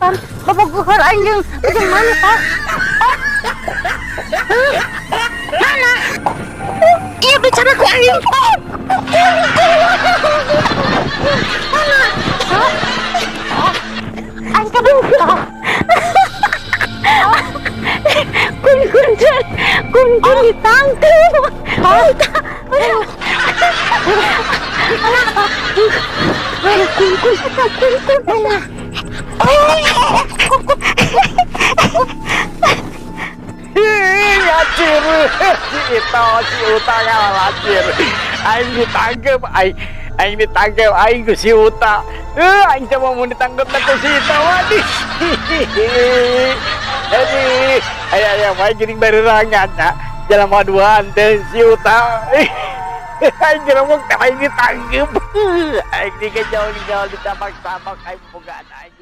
Pan bobogohan aing jeung jeung mana, Pak? Hah? Mana? Iya, bicara ku aing. Mana? Hah? Aing kebuka. Kun kun kun kun ditangkep. Mana? Kun kun kun kun mana? Ngacir si Ito, si Uta ngalacir. Aing ditangkep, aing aing ditangkep aing ku si Uta. Eh, aing coba mau ditangkep ku si Ito, waduh. Jadi aya aya wae geuning barerangan nya. Jalan maduan teh si Uta. Aing gerobok teh aing ditangkep. Aing dikejauh-jauh, ditabak-tabak aing bogaan aing.